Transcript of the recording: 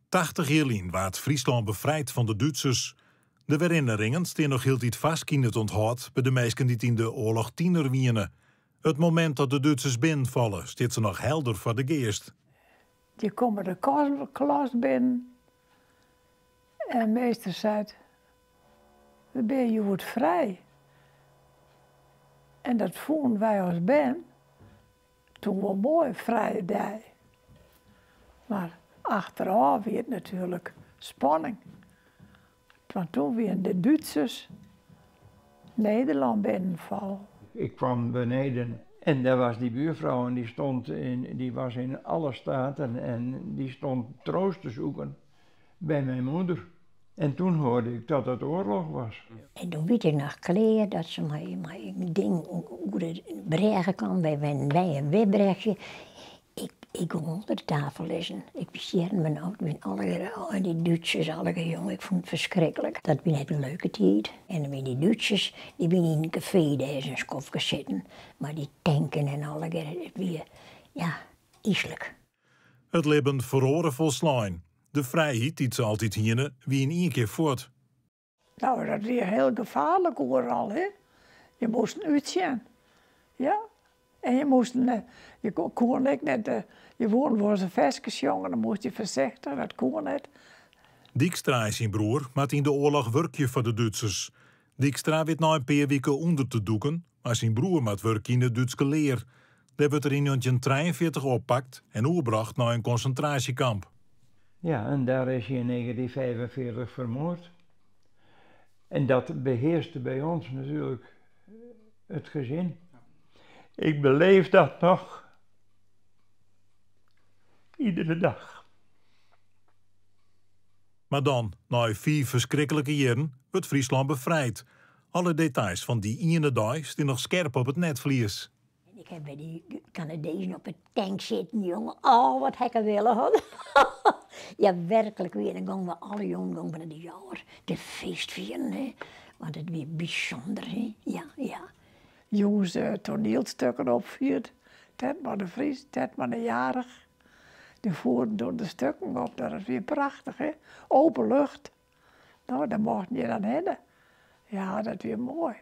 80 jier lyn waard Fryslân befrijd fan de Dútsers. De werinneringen stean noch hieltyd farsk yn it ûnthâld by de minsken dy't yn de oarloch tiener wiene. It momint dat de Dútsers binnenfalle stiet se noch helder foar de geast. Dy komme de klas binnen en meester seit, We binne hjoed frij. En dat fûnen wy as bern toen wol moai, frije dei. Mar achterôf wie it natuerlik spanning. Want toen wiene de Dútsers Nederlân binnenfallen. Ik kwam beneden en daar was die buurvrouw en die stond in, die was in alle staten en die stond troost te zoeken bij mijn moeder. En toen hoorde ik dat het oorlog was. En doe wie ik noch klear dat se mei in ding oer de brêge kaam. Wy wennen by in wipbrechje. Ik, ik gong ûnder de tafel lizzen. Ik wie sjerren benaud. Wiene allegearre, oh, en dy Dútsers allegear, jonge, ik fûn it ferskriklik. Dat wie net in leuke tiid. En dan wiene dy Dútsers, dy wiene yn in kafee dêr in skoftke sitten. Mei dy tanken en allegearre. It wie, ja, yslik. It libben feroare folslein. De frijheid dy't se altyd hiene, wie yn ien kear fuort. No, dat wie hiel gefaarlik oeral, hè. Je moasten útsjen. Ja. En je moasten, je koene ek net, je woene wolris in ferske sjonge, dan moast je foarsichtich, dat koe net. Dykstra en syn broer moatte yn de oarloch wurkje foar de Dútsers. Dykstra wit nei in pear wike ûnder te dûken, mar syn broer moat wurkje yn it Dútske lear. Dêr wurdt er yn 1943 oppakt en oerbrocht nei in konsintraasjekamp. Ja, en daar is hij in 1945 vermoord. En dat beheerste bij ons natuurlijk het gezin. Ik beleef dat nog iedere dag. Mar dan, nei fiif ferskriklike jierren, wurdt Fryslân befrijd. Alle details fan dy iene dei stean noch skerp op it netvlies. En ik ha by dy Kanadezen op de tank sitten, jonge. Oh, wat ha ik in wille hân. Ja, werklik wier. Dan gongen we alle jûnen gongen we nei de Jouwer te feestfieren, hè. Want it wie bysûnder, hè. Ja, ja. Jûns toanielstukken opfierd. Tetman de Vries, Tetman de Jarig. Dy foerden doe de stukken op. Dat wie prachtich, hè. Open lucht. No, dêr mochten je dan hinne. Ja, dat wie moai.